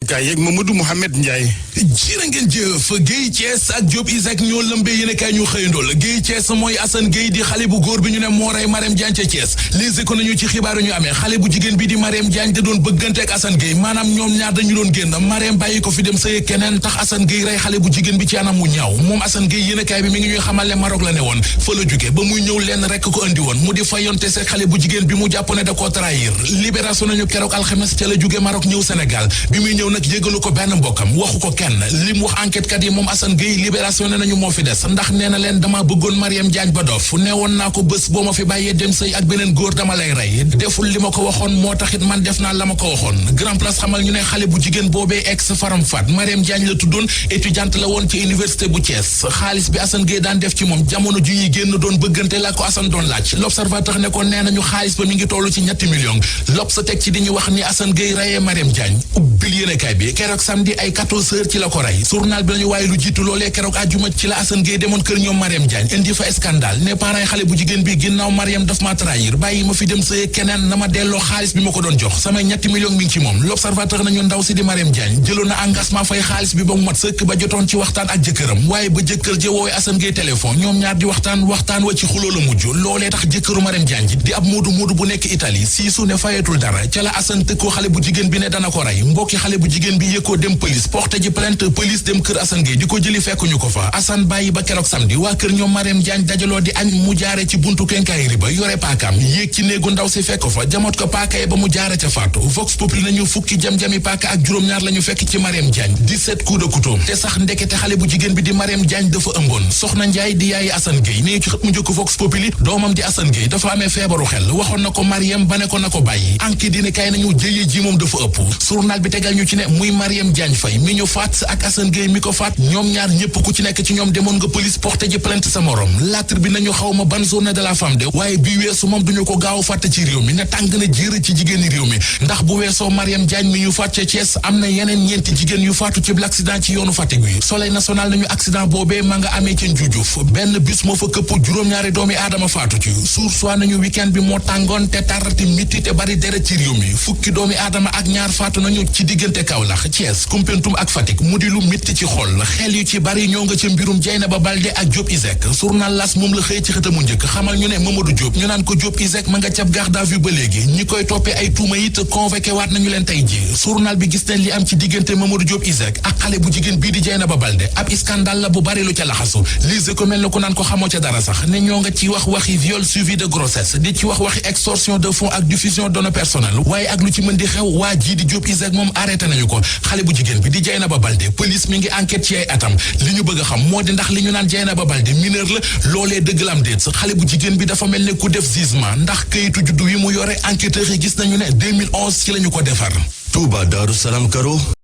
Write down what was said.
gaa yeeg Mamadou Mouhamed Ndiaye. jërë ngeen jëf Guèye Thiès ak Diop Isaac ñoo lëmbee yéenekaay ñu xëyandool Guèye Thiès mooy Assane Guèye di xale bu góor bi ñu ne moo rey Marème Diagne ca Thiès Les Échos nañu ci xibaar ñu amee xale bu jigéen bi di Marème Diagne da doon bëggante ak Assane Guèye maanaam ñoom ñaar dañu doon génn Marème bàyyi ko fi dem sëy keneen tax Assane Guèye rey xale bu jigéen bi ci anam mu ñaaw moom Assane Guèye yéenekaay bi mi ngi ñuy xamal ne Maroc la ne woon fa la jóge ba muy ñëw lenn rekk ko andi woon mu di fayonte se xale bu jigéen bi mu jàpp ne da koo trahir libération nañu keroog alxames ca la jóge Maroc ñëw Sénégal bi muy ñëw nag yégalu ko benn mbokkam waxu ko kenn li mu wax enquête kat yi moom Assane Guèye libération ne nañu moo fi des ndax nee na leen dama bëggoon Mariam Diagne ba dof ne woon naa ko bés boo ma fi bàyyee dem sëy ak beneen góor dama lay rey deful li ma ko waxoon moo taxit man def naa la ma ko waxoon Grand Place xamal ñu ne xale bu jigéen boobee ex faram faat Mariam Diagne la tuddoon étudiante la woon ci université bu Thiès xaalis bi Assane Guèye daan def ci moom jamono ju ñuy génn doon bëggante la ko Assane doon laaj l'observateur ne ko nee nañu xaalis ba mi ngi toll ci 3 millions L'Obs teg ci di ñu wax ni Assane Guèye reyee Mariam Diagne ubbil yéenekaay bi keroog samedi ay 14h ci la ko rey journal bi lañu waaye lu jiitu loolee keroog àjjuma ci la Assane Guèye demoon kër ñoom Mariam Diagne indi fa scandale ne parents xale bu jigéen bi ginnaaw Mariam daf ma trahir bàyyi ma fi dem sëye keneen na ma delloo xaalis bi ma ko doon jox samay 3 millions mi ngi ci moom l'observateur nañu ndaw si di Mariam Diagne jëloon na engagement fay xaalis bi ba mu mat sëkk ba jotoon ci waxtaan ak jëkkëram waaye ba jëkkër ja woowee Assane Guèye téléphone ñoom ñaar di waxtaan wa ci xuloo la mujj loolee tax jëkkëru Mariam Diagne di ab moodu bu nekk Italie siisu ne fayetul dara ca la Assane tëkkoo xale bu jigéen bi ne dana ko rey mbokki xale bu jigéen bi yëkkoo dem police porté ji plainte police dem kër Assane Guèye di ko jëli fekkuñu ko fa Assane bàyyi ba keroog samedi waa kër ñoom Mariam Diagne dajaloo di añ mu jaare ci buntu kenkaayri ba yore paakaam yéeg ci néegu ndaw si fekk fa jamot ko paaka ba mu jaare ca faatu Vox Populi nañu fukki jam-jami paaka ak juróom-ñaar la ñu fekk ci Mariam Diagne 17 coups de couteau te sax ndekete xale bu jigéen bi di Mariam Diagne dafa ëmboon soxna Njaay di yaayi Assane Guèye ne ci xët mu njëkk Vox Populi doomam di Assane Guèye dafa amee feebaru xel waxoon na ko Mariam ba ne ko na ko bàyyi enquête dina kay nañu jëye ji moom dafa ëpp journal bi tegal ñu ci ne muy Mariam Diagne Faye mi ñu faat ak Assane Guèye mi ko faat ñoom ñaar ñëpp ku ci nekk ci ñoom demoon nga police porté ji plainte sa morom L'Astre bi nañu xaw ma ban journée de la femme de waaye bi weesu moom duñu ko gaaw fàtte ci réew mi ne tàng na jër ci jigéeni réew mi ndax bu weesoo Mariam Diagne mi ñu faat ca Thiès am na yeneen ñeenti jigéen yu faatu ci l'accident ci yoonu Fatick wi Soleil national nañu accident boobee ma nga amee ca Njuujuf benn bis moo fa këpp juróom-ñaari doomi aadama faatu ci Source nañu week-end bi moo tàngoon te tarati mitti te bari deret ci réew mi fukki doomi aadama ak ñaar faatu nañu ci diggante Kaolack Thiès Koumpentoum ak Fatick mu di lu mitti ci xol xel yu ci bari ñoo nga ca mbirum Dieynaba Baldé ak Diop Isaac journal L'As moom la xëy ci xëtamu njëkk xamal ñu ne Mamadou Diop ñu naan ko Diop Isaac ma nga cab garde à vue ba léegi ñi koy toppee ay tuuma it convoqué waat nañu leen tey ji journal bi gis nañ li am ci diggante Mamadou Diop Isaac ak xale bu jigéen bii di Dieynaba Baldé ab scandale la bu bari lu ca laxasu lise ko mel na ko naan ko xamoo ca dara sax ne ñoo nga ci wax waxi viol suivi de grossesse di ci wax waxi extorsion de fonds ak diffusion de données personnelles waaye ak lu ci mën di xew waa jii di Diop Isaac moom arrêté nañu ko xale bu jigéen bi di Dieynaba Baldé police mi ngi enquête ci ay atam li ñu bëgg a xam moo di ndax li ñu naan Dieynaba Baldé mineur la loolee dëgg la am déet xale bu jigéen bi dafa mel ne ku def gisement ndax këyitu juddu wi mu yore enquêteurs yi gis nañu ne 2011 ci la ñu ko defar. Touba Darou Salam Karo